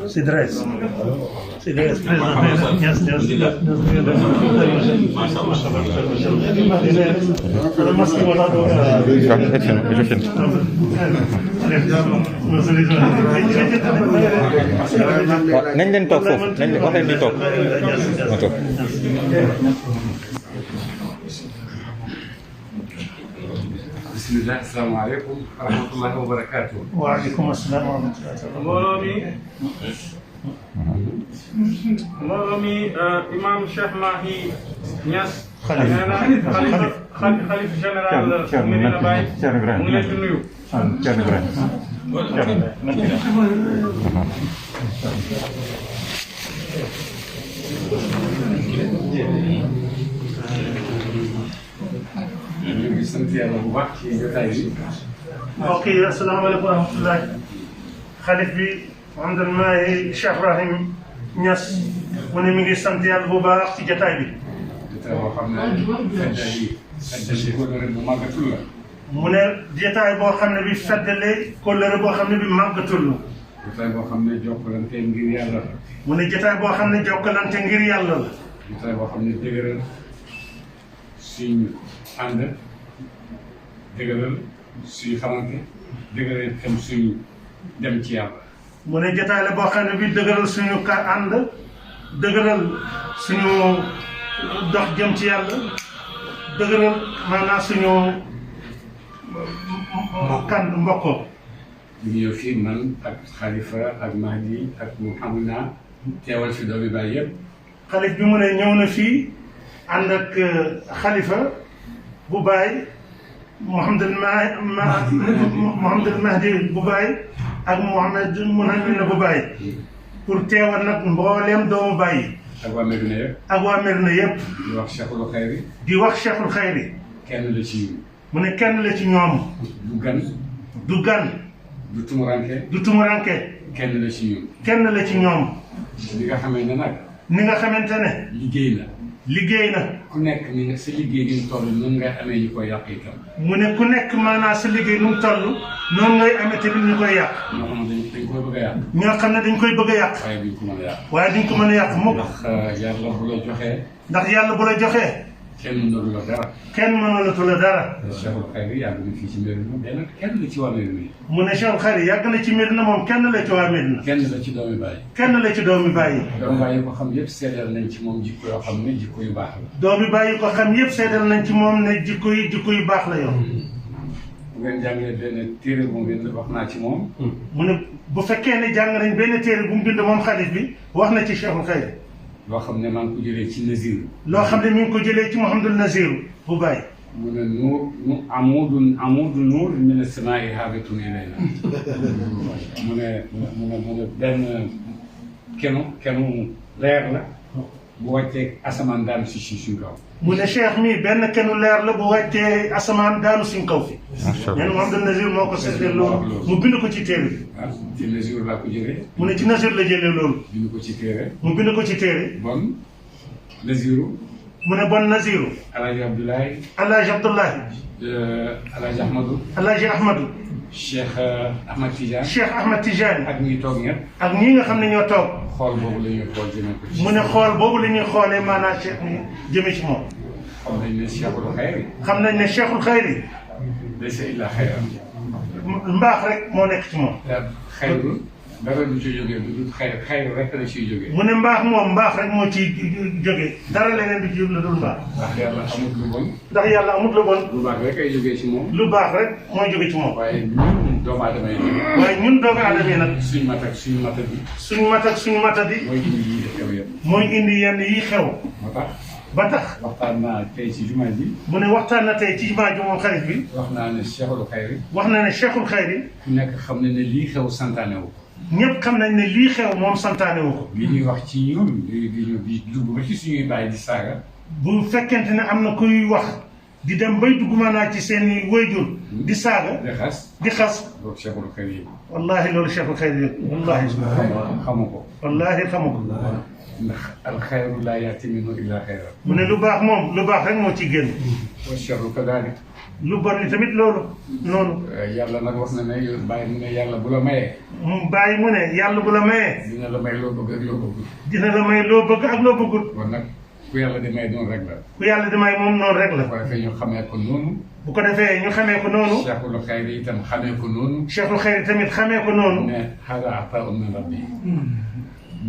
Sidres. Sidres. nañ leen toog foofu nañ leen wax leen di toog ma toog. bismillah asalaamaaleykum wa rahmatullahi wa barakaatu. waaleykum asalaam wa rahmatullahi. mbooloo mi imam Cheikh Mahi Niass. xalif général Medina Baye mu ngi leen di nuyu. ñu ngi sant yàlla bu baax ci jotaay bi. mbokk yi asalaamaaleykum wa rahmatulah. xalif bi Mouhamadul Mahi Cheikh Ibrahim Niass mu ne mi ngi sant yàlla bu baax ci jotaay bi. jotaay boo xam ne feddali kóllëre bu màggatul la. mu ne jotaay boo xam ne bi feddali kóllëre boo xam ne bi màggatul la. jotaay boo xam ne jokkalante ngir yàlla la. mu ne jotaay boo xam ne jokkalante ngir yàlla la. jotaay boo xam ne dëgëral suñu ànd dëgëral suñu xamante dëgëral tam suñu dem ci yàlla. mu ne jotaay la boo xam ne bi dëgëral suñu ka ànd dëgëral suñu dox jëm ci yàlla dëgëral maanaam suñu kan mbokkoo. ñu ñëw fii man ak Khalifa ak Mahdi ak Mouhamina teewal fi doomi baay yëpp. xalif bi mu ne ñëw na fii ànd ak Khalifa bu Baay Mouhamadul Mahdi bu Baay ak Mouhamad Mounhamina bu Baay pour teewal nag mbooleem doomu Baay yi. ak waa Medina yëpp. ak waa Medina yëpp. di wax Cheikhul Khayri. di wax Cheikhul Khayri. kenn la ci ñun. mu ne kenn la ci ñoom. du gan. du gan. du tumuranke. du tumuranke. kenn la ci ñun. kenn la ci ñoom. li nga xamee ne nag. ni nga xamante ne. liggéey na. liggéey na. ku nekk ni nga sa liggéey ni mu toll noonu ngay amee ñu koy yàq itam. mu ne ku nekk maanaam sa liggéey nu mu toll noonu ngay amee tamit ñu koy yàq. ñoo xam ne dañ koy bëgg a yàq. ñoo xam ne dañ koy bëgg a yàq. waaye duñ ko mën a yàq. waaye duñ ko mën a yàq mukk. ndax yàlla bu la joxee. ndax yàlla bu la joxee. kenn mënalu la dara. kenn mënalatu la dara. Cheikhul Khayri yàgg na fii ci Medina benn kenn la ci waa Medina. mu ne Cheikhul Khayri yàgg na ci Medina moom kenn la ci waa Medina. kenn la ci doomi baay. kenn la ci doomi baay yi. doomi baay yi ko xam yëpp seedal nañ ci moom jikko yoo xam ne jikko yu baax la. doomi baay yi ko xam yëpp seedal nañ ci moom ne jikko yu baax la yow. bu ngeen jàngee benn téere bu mu bind wax naa ci moom. mu ne bu fekkee ne jàng nañ benn téere bu mu bind moom xalif bi wax na ci Cheikhul Khayri. loo xam ne maa ngi ko jëlee ci Nazir. loo xam ne mi ngi ko jëlee ci Mouhamadul Nazir bu Baay. mu ne nuur amudu nuur min as-samaa'i haabitun ilayna. mu ne benn kenu leer la bu wàccee asamaan daanu si suñ kaw. mu ne Cheikh mii benn kenu leer la bu wàccee asamaan daanu suñ kaw fi. macha allah nee na Mouhamadul Nazir moo ko seetlee loolu mu bind ko ci téere bi. ah ci Nazir laa ko jëlee. mu ne ci Nazir la jëlee loolu. bind ko ci téere. mu bind ko ci téere. bon Naziru. mu ne bon Naziru. Alaaji Abdoulaye. Alaaji Abdoulaye. Alaaji Ahmadou. Alaaji Ahmadou. Cheikh Ahmad Tidiane. Cheikh Ahmad Tidiane. ak ñi toog ñëpp. ak ñi nga xam ne ñoo toog. xool boobu la ñuy xool jëmee ko ci. mu ne xool boobu la ñuy xoolee maanaam Cheikh jëmee ci moom. xam nañ ne Cheikhul Khayri. xam nañ ne Cheikhul Khayri. laysa illaa xayran. mbaax rek moo nekk ci moom. xayru dara du ci jógee du xayru rek la ciy jógee. mu ne mbaax moom mbaax rek moo ciy jógee dara leneen du ci jóg la dul mbaax. ndax yàlla amut lu bon. ndax yàlla amut lu bon. lu baax rek ay jógee ci moom. lu baax rek mooy jóge ci moom. waaye ñun doomu aadama yi. waaye ñun doomu aadama yi nag. suñu mat ak suñu matadi. suñu mat ak suñu matadi. mooy indi yii xew yëpp. mooy indi yenn yi xew. moo tax. ba tax. waxtaan naa tey ci jumaa ji. mu ne waxtaan na tey ci jumaa ji moom xarit bi. wax naa ne Cheikhul Khayri. wax na ne Cheikhul Khayri. ku nekk xam ne ne lii xew santaane wu ko. ñëpp xam nañ ne lii xew moom santaane wu ko. li ñuy wax ci ñun di dugg ba ci suñuy bàyyi di saaga. bu fekkente ne am na kuy wax di dem bay dugg maanaa ci seen i wayjur di saaga. di xas. loolu Cheikhul Khayri. wallaahi loolu Cheikhul Khayri wallaahi. xamu ko. wallaahi xamu ko. ndax alxayru laa yaati minhu illaa xayran. mu ne lu baax moom lu baax rek moo ci génn. wa charru kadalik. lu bon li tamit loolu noonu. yàlla nag wax na ne bàyyi mu ne yàlla bu la mayee. bàyyi mu ne yàlla bu la mayee. dina la may loo bëgg ak loo bëggul. dina la may loo bëgg ak loo bëggul. kon nag ku yàlla di may noonu rek la. ku yàlla di may moom noonu rek la. bu ko defee ñu xamee ko noonu. bu ko defee ñu xamee ko noonu. Cheikhul Khayri itam xamee ko noonu. Cheikhul Khayri tamit xamee ko noonu. ne hada ataa'un min rabbi.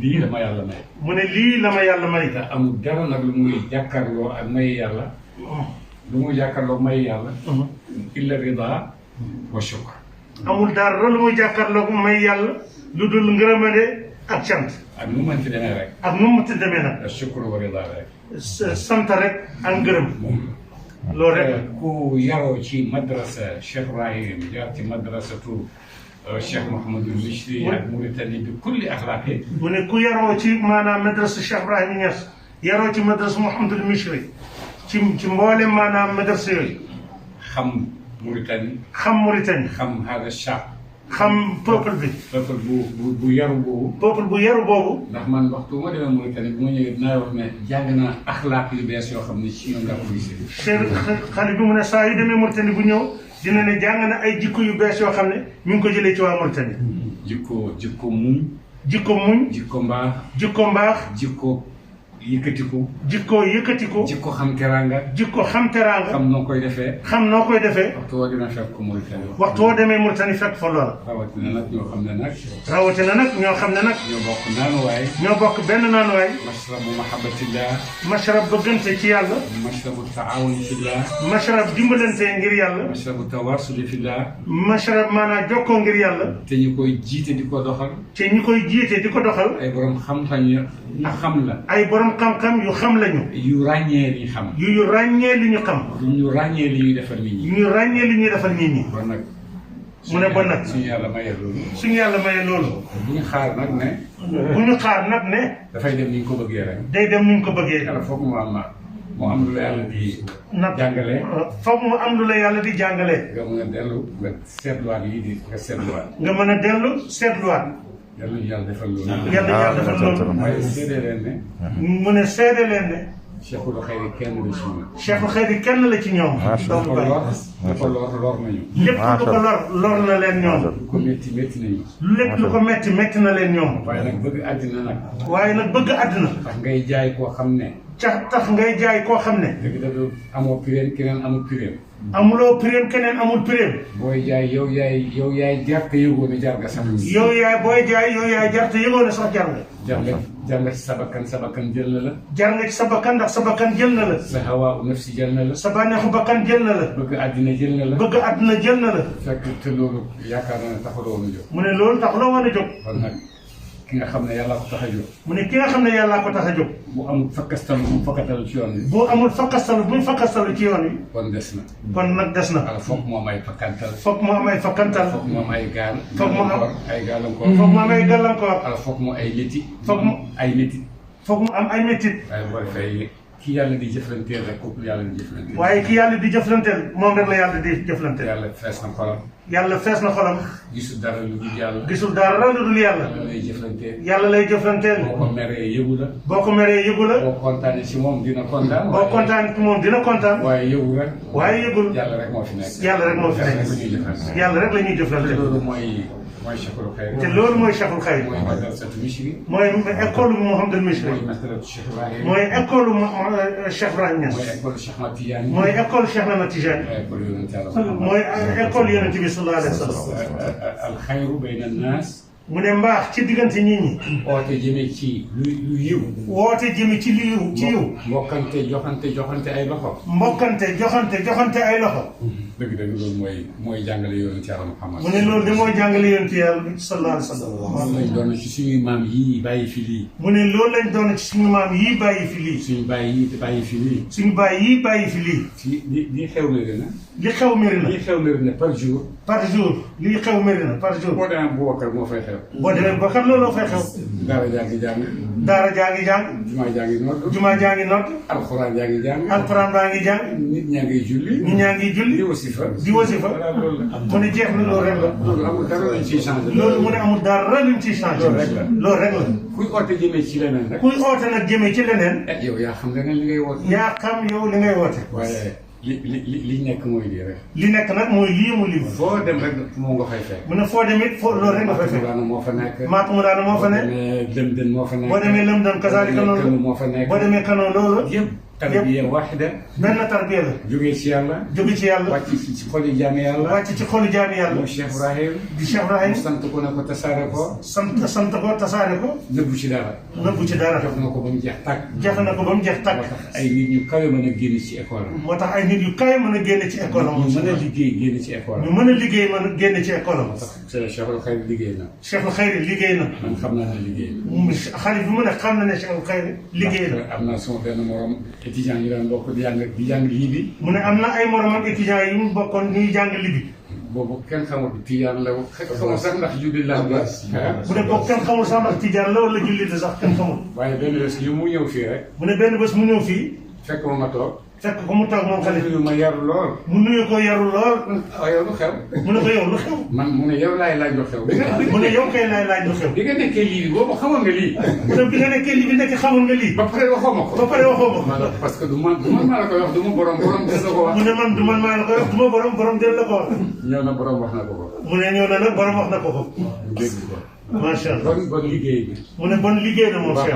lii la ma yàlla may. mu ne lii la ma yàlla may. te amul dara nag lu muy jàkkaarloo ak may yàlla. lu muy jàkkaarloo may yàlla. illa rida wa shukr. amul dara lu muy jàkkaarloo may yàlla lu dul ngërëmande ak cant. ak nu mu mënti demee rek. ak nu mu mënti demee nag. shukr wa rida rek. sant rek ak ngërëm. loolu rek ku yaroo ci madrasa Cheikh Ibrahim jaar ci madrasatu Cheikh Mouhamadul Michri ak Mauritanie bi kulli axlaaqi. mu ne ku yaroo ci maanaam madrasa Cheikh Ibrahim Niass yaroo ci madrasa Mouhamadul Michri ci mboolem maanaam madrasa yooyu. xam Mauritanie. xam Mauritanie. xam hada shab. xam peuple bi. peuple bu yaru boobu. peuple bu yaru boobu. ndax man waxtu ma demee Mauritanie bu ma ñëwee dinaa wax ne jàng naa axlaaq yu bees yoo xam ne ci ñoom laa ko gisee. xale bi mu ne saa yu demee Mauritanie bu ñëw dina ne jàng na ay jikko yu bees yoo xam ne mi ngi ko jëlee ci waa Mauritanie. jikko muñ. jikko muñ. jikko mbaax. jikko mbaax. jikko yëkkatiku. jikko yëkkatiku. jikko xam teraanga. jikko xam teraanga. xam noo koy defee. xam noo koy defee. waxtu woo dina fekk ko Mauritanie. waxtu woo demee Mauritanie fekk fa loola. rawatina nag ñoo xam ne nag. rawatina nag ñoo xam ne nag. ñoo bokk naanuwaay. ñoo bokk benn naanuwaay. mashrabu mahabbatillah. mashrab bëggante ci yàlla. mashrabu taawun fillah. mashrab dimbalante ngir yàlla. mashrabu tawaasuli fillah. mashrab maanaam jokkoo ngir yàlla. te ñu koy jiite di ko doxal. te ñi koy jiite di ko doxal. ay borom xam-xam ñu xam la. ay borom xam-xam yu xam lañu. yu ràññee li xam. yu ràññee li ñu xam. ñu ràññee li ñuy defal nit ñi. ñu ràññee li ñuy defal nit ñi. bon nag. mu ne bon nag suñu yàlla maye loolu. suñu yàlla maye loolu. bu ñu xaar nag ne. bu ñu xaar nag ne. dafay dem ni ñu ko bëggee rek. day dem ni ñu ko bëggee. yàlla foog mu am lu la yàlla di. jàngale. foog mu am lu la yàlla di jàngale. nga mën a dellu nga seetluwaat lii di nga seetluwaat. nga mën a dellu seetluwaat. yàlla ñu yàlla defal loolu. yàlla yàlla defal loolu. waaye seede leen ne. mu ne seede leen ne. Cheikhul Khayri kenn la ci ñoom. Cheikhul Khayri kenn la ci ñoom. lu ko lor nañu. lépp lu ko lor na leen ñoom. lu ko métti nañu. lépp lu ko métti na leen ñoom. waaye nag bëgg àddina nag. waaye nag bëgg àddina. tax ngay jaay koo xam ne. tax ngay jaay koo xam ne. dëgg amoo pireem keneen amul pireem. amuloo pireem keneen amul pireem. booy jaay yow yaay jar te yëgoo ne jar nga sax. booy jaay yow yaay jar te yëgoo ne sax jar nga. jar nga ci sa bakkan jël na la. jar nga ci sa bakkan ndax sa bakkan jël na la. sa hawaa nafsi jël na la. sa bànneexu bakkan jël na la. bëgg àddina jël na la. bëgg àddina jël na la. fekk te loolu yaakaar naa ne taxuloo woon a jóg. mu ne loolu taxuloo woon a jóg. kon nag ki nga xam ne yàllaa ko tax a jóg. mu ne ki nga xam ne yàllaa ko tax a jóg. bu amul fakkastalu bu mu fakkastalu ci yoon wi. bu amul fakkastalu bu mu fakkastalu ci yoon wi. kon des na. kon nag des na. alors foog mu am ay fakkantal. foog mu am ay fakkantal. foog mu am ay gaal. foog mu am ay gàllankoor. foog mu am ay gàllankoor. alors foog mu ay métti. foog mu ay métti. foog mu am ay méttit. waaye boo defee ki yàlla di jëflanteel rek kooku yàlla di jëflanteel. waaye ki yàlla di jëflanteel moom rek la yàlla di jëflanteel. yàlla fees na xolam. yàlla fees na xolam. gisul dara lu dul yàlla. gisul dara lu dul yàlla. yàlla lay jëflanteel. yàlla lay jëflanteel. boo ko meree yëgu la. boo ko meree yëgu la. boo kontaanee ci moom dina kontaan. boo kontaanee ci moom dina kontaan. waaye yëgu rek. waaye yëgul. yàlla rek moo fi nekk. yàlla rek moo fi nekk. yàlla rek la ñuy jëflanteel. loolu mooy Cheikhul Khayri. te loolu mooy Cheikhul Khayri. mooy madrasatu Michri. mooy école Mouhamadul Michri. mooy madrasatu Cheikh Ibrahim. mooy école Cheikh Ibrahim Niass. mooy école Cheikh Ahmad Tidiane. mooy école Cheikh Ahmad Tidiane. mooy école Yonent bi sallallahu alayhi wa sallam. al xayru bayna naas. mu ne mbaax ci diggante nit ñi. oote jëme ci lu yiw. woote jëme ci lu yiw ci yiw. mbokkante joxante ay loxo. mbokkante joxante ay loxo. dëgg loolu mooy jàngale yoonu ci Yàlla Muhammad. mu ne loolu de mooy jàngale yoonu ci Yàlla sallallahu alayhi wa sallam. loolu lañ doon ci suñuy maam yii bàyyi fi lii. mu ne loolu lañ doon ci suñu maam yii bàyyi fi lii. suñu baay yii bàyyi fi lii. suñu baay yii bàyyi fi lii. ci li xew Medina. li xew Medina. li xew Medina par jour. lii xew Medina par jour. boo demee Boubacar moo fay xew. boo demee Boubacar looloo fay xew. daara jaa ngi jàng. daara jaa ngi jàng. jumaa jaa ngi nodd. jumaa jaa ngi nodd. alxuraan jaa ngi jàng. alxuraan baa ngi jàng. nit ñaa ngi julli. di wasifa. mu ne jeex na loolu rek la. loolu amul dara luñ ciy changé. loolu mu ne amul dara luñ ciy changé. loolu rek la. kuy oote jëmee ci leneen rek. kuy oote nag jëmee ci leneen. yow yaa xam leneen li ngay woote. yaa xam yow li ngay woote. waaye li nekk mooy lii rek. li nekk nag mooy lii mu lii. foo dem rek moom nga fay fekk. mu ne foo dem it loolu rek nga fay fekk. Maatu moo fa nekk. Maatu mu daana moo fa nekk. boo demee Lëmdën moo fa nekk. boo demee Lëmdën kasaalika noonu. Kano moo fa nekk. boo demee Kano loolu. yëpp tarbiya waxida. benn tarbiya la. jógee ci yàlla. jóge ci yàlla. wàcc ci xoli jaami yàlla. wàcc ci xolu jaami yàlla. mu Cheikh Ibrahim. di Cheikh Ibrahim. sant ko ne ko tasaare ko. sant ko tasaare ko. nëbbu ci dara. nëbbu ci dara. jox na ko ba mu jeex tàkk. jeex na ko ba mu jeex tàkk. moo tax ay nit yu kawe mën a génn ci école am. moo tax ay nit yu kawe mën a génn ci école am. ñu mën a liggéey génn ci école am. ñu mën a liggéey mën a génn ci école am. moo tax Cheikhul Khayri liggéey na. Cheikhul Khayri liggéey na. man xam naa ne liggéey na. xale bi mu ne xam na ne Cheikhul Khayri liggéey na. am naa sama benn morom étudiant yi daan bokk di jàng lii bi. mu ne am na ay moromam étudiants yi mu bokkoon ñuy jàng libi. boobu kenn xamul tijaan la xamul sax ndax julli la am. mu ne boobu kenn xamul sax ndax tijaan la wala jullit sax kenn xamul. waaye benn bés yu mu ñëw fii rek. mu ne benn bés mu ñëw fii. fekk ma toog. fekk ko mu toog moom xale. mu ma yaru lool. mu nuyu ko yaru lool. waaw yow lu xew. mu ne ko yow lu xew. man mu ne yow laay laaj lu xew. mu ne yow kay laay laaj lu xew. bi nga nekkee lii boobu xamoon nga lii. mu ne bi nga nekkee lii bi nekk xamoon nga lii. ba pare waxoo ma ko. ba pare waxoo ko. parce que du man maa la koy wax du ma borom des la ko wax. mu ne man du man maa la koy wax du ma borom des la ko wax. ñëw na borom wax na ko ko. mu ne ñëw na nag borom wax na ko ko. dégg ko. macha allah bon liggéey bi. mu ne bon liggéey na moom Cheikh.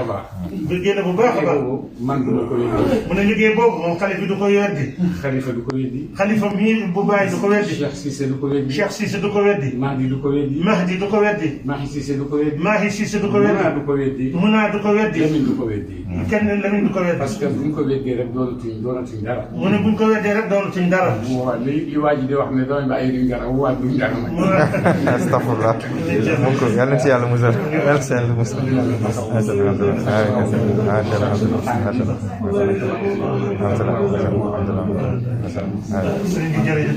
liggéey na bu baax a baax. man du ma ko weddi. mu ne liggéey boobu moom xalifa bi du ko weddi. xalifa du ko weddi. xalifa mii bu bàyyi du ko weddi. Cheikh Cissé du ko weddi. Cheikh Cissé du ko weddi. Mahdi du ko weddi. Mahdi du ko weddi. Mahi Cissé du ko weddi. Mahi Cissé du ko weddi. Muna du ko weddi. Muna du ko weddi. Lamine du ko weddi. kenn Lamine du ko weddi. parce que buñ ko weddee rek doonatuñ dara. mu ne buñ ko weddee rek doonatuñ dara. mu wax li waa ji di wax ne doon ba ay duñ dara waa duñ dara nag. astafurlah donc yàlla na ci yàlla musal yàlla na ci yàlla musal sëriñ bi jërëjëf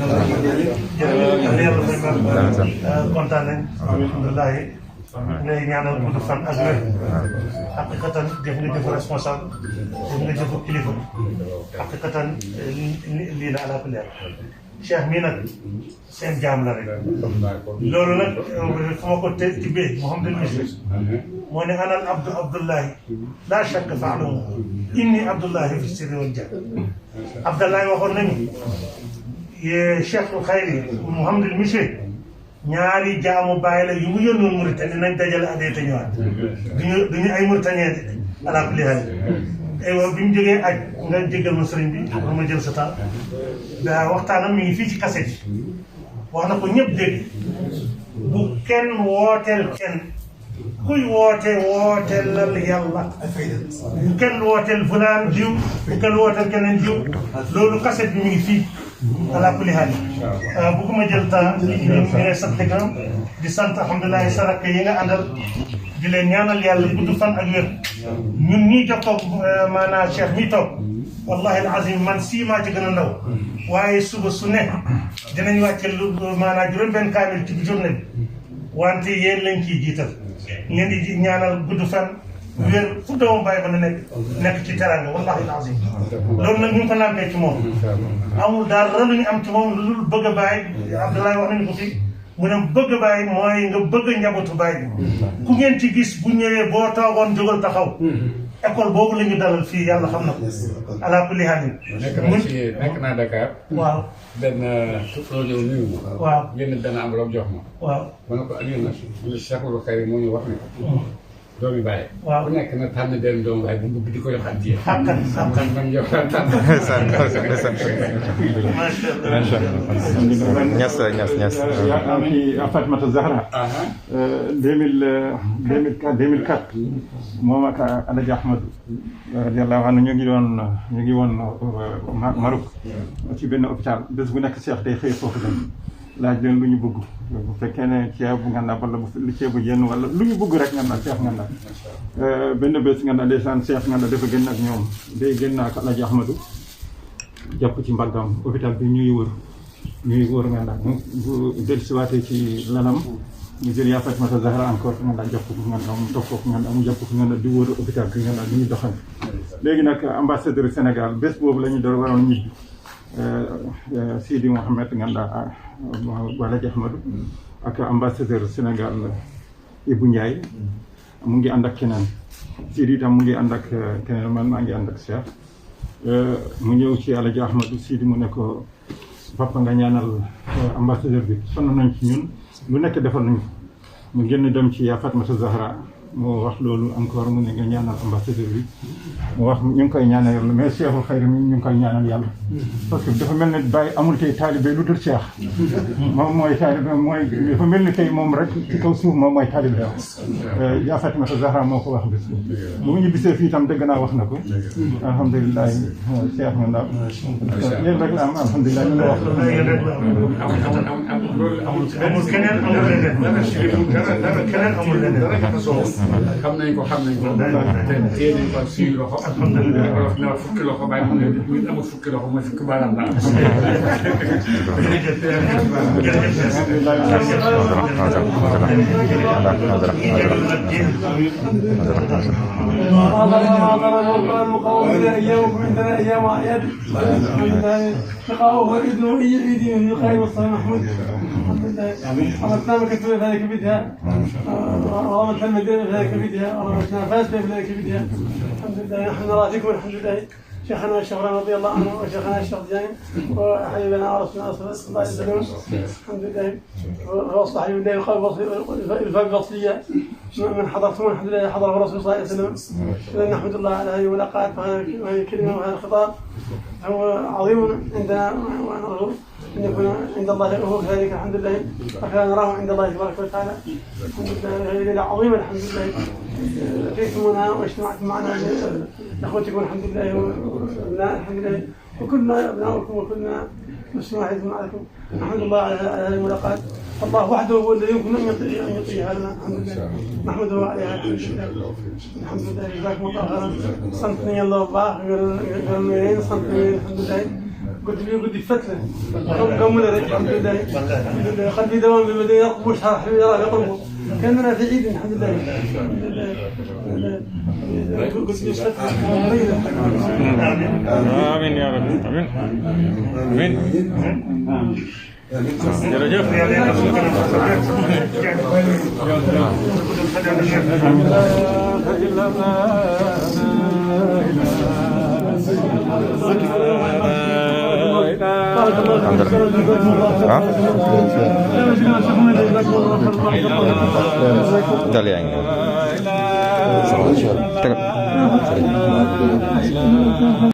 kontaan nañ alhamdulilah ngay ñaanal gudd fan ak wér xaqiqatan def nga jëf responsable def nga jëf kilifa xaqiqatan lii la ala kulli cheikh mii nag seen jaam la rek loolu nag fu ma ko tibbee Mouhamadul Misri moo ne anal Abdullahi laa shakka fa'lamu inni Abdullahi fi sirri wal jahr Abdullahi waxoon nañu Cheikhul Khayri Mouhamadul Misri ñaari jaamu bàyyi la yu mu yónnoon Mauritanie nañ dajale adee te ñëwaat duñu ay Mauritanien ala kulli haal aywa bi mu jógee aj nga jégal ma sëriñ bi pour ma jël sa temps daa waxtaanam mi ngi fii ci kaset bi wax na ko ñëpp dégg bu kenn wooteel kenn kuy wooteelal yàlla bu kenn wooteel fulaan diw bu kenn wooteel keneen diw loolu kaset bi mi ngi fii ala kulli haal bëgguma jël temps ñu ngi sant gërëm di sant alhamdulilah sa rakk yi nga àndal di leen ñaanal yàlla gudd fan ak wér ñun ñii jokkoo maanaam Cheikh mi toog wallahi alazim man sii maa ci gën a ndaw waaye suba su ne dinañ wàcce lu maanaam juróom-benn kaamil ci journée bi wante yéen lañ ciy jiital ngeen di ñaanal gudd fan wér fu doomu bàyyi ba na nekk ci teranga wallahi alazim loolu nag ñu ngi ko nàmpee ci moom amul daal lu ñu am ci moom lu bëgg a bàyyi Abdoulaye wax nañu ko fii mu ne bëgg a bàyyi mooy nga bëgg a njabootu bàyyi ku ngeen ci gis bu ñëwee boo toogoon jógal taxaw école boobu la ñu dalal fii yàlla xam na ko ala kulli haal nekk naa Dakar. waaw benn projet nuyu ma. waaw génn benn enveloppe jox ma. waaw ma ne ko Aliou nag mu ne Cheikhul Khayri moo ñu wax ne doomi bàyyi. waaw ku nekk na tànn benn doomu bàyyi bu mu bëgg di ko jox addiya. xam man jox la tànn. macha allah ñas am ci Fatimata Zahra 2004 moom ak Alaaji Ahmadu radiyallahu anhu ñu ngi woon Maroc ci benn hôpital bés bu nekk Cheikh day xëy foofu dem laaj leen lu ñu bëgg bu fekkee ne ceeb bu nganda wala lu ceebu jën wala lu ñu bëgg rek nganda Cheikh nganda benn bés nganda ndeysaan Cheikh nganda dafa génn ak ñoom day génn ak Alaaji Ahmadu jàpp ci mbaggam hôpital bi ñuy wër nganda bu dellusiwaatee ci lalam ñu jël yaa Fatimata Zahra encore nganda jàpp ko nganda mu toog foofu nganda mu jàpp ko nganda di wër hôpital bi nganda di ñu doxal léegi nag ambassadeur Sénégal bés boobu la ñu doon waroon ñibbi Sidi Mohamed nganda Alaaji Ahmadu ak ambassadeur Sénégal Ibou Ndiaye mu ngi ànd ak keneen Sidi itam mu ngi ànd ak keneen man maa ngi ànd ak Cheikh mu ñëw ci Alaaji Ahmadou Sidi mu ne ko papa nga ñaanal ambassadeur bi sonn nañ ci ñun lu nekk defal nañu mu génn dem ci yaa Fatmata Zahra moo wax loolu encore mu ne nga ñaanal ambassadeur bi mu wax ñu ngi koy ñaanal yàlla mais Cheikhul Khayri mi ñu ngi koy ñaanal yàlla parce que dafa mel ne Baye amul tey taalibe lu dul Cheikh moom mooy taalibe mooy dafa mel ni tey moom rek ci kaw suuf moom mooy taalibe yaa Fatimata Zahra moo ko wax bis bu mu ñu bisee fii itam dëgg naa wax na ko alhamdulilah Cheikh ma ndaw yéen rek la am alhamdulilah ñu la wax amul keneen amul leneen keneen amul leneen xam nañ ko téye nañ ko ak suñu loxo. alhamdulilah wolof na fukki loxo bàyyi mu ne nit amul fukki loxo mooy fukki baaraam la am. ايام واعياد لقاؤه واذنه يدين خير والصلاه محمود الحمد لله رمضان كتب ذلك بدها رمضان المدينه ذلك بدها رمضان فاز بذلك بدها الحمد لله نحن راضيكم الحمد لله شيخنا الشيخ رضي الله عنه وشيخنا الشيخ زين وحبيبنا رسولنا صلى الله عليه وسلم الحمد لله واصلح لله الفاء الفصليه من حضرتم الحمد لله حضره الرسول صلى الله عليه وسلم نحمد الله على هذه الملاقات وهذه الكلمه وهذا الخطاب هو عظيم عندنا ونرجو ان يكون عند الله هو كذلك الحمد لله وكان نراه عند الله تبارك وتعالى الحمد لله هذه ليله عظيمه الحمد لله لقيتمونا واجتمعتم معنا اخوتكم الحمد لله وابناء الحمد لله وكلنا ابناؤكم وكلنا مسلمين معكم الحمد لله على هذه الملاقات الله وحده هو الذي يمكن ان يعطيها لنا الحمد لله نحمده عليها الحمد لله جزاكم الله خيرا صنتني الله باخ غير صنتني الحمد لله قلت فتله قومنا الحمد لله قد في دوام بالمدينه يرقبوا شهر حبيبي يقربوا كاننا في عيد الحمد لله قلت لي فتله آمين يا رب آمين آمين jërëjëf dal yaa ngi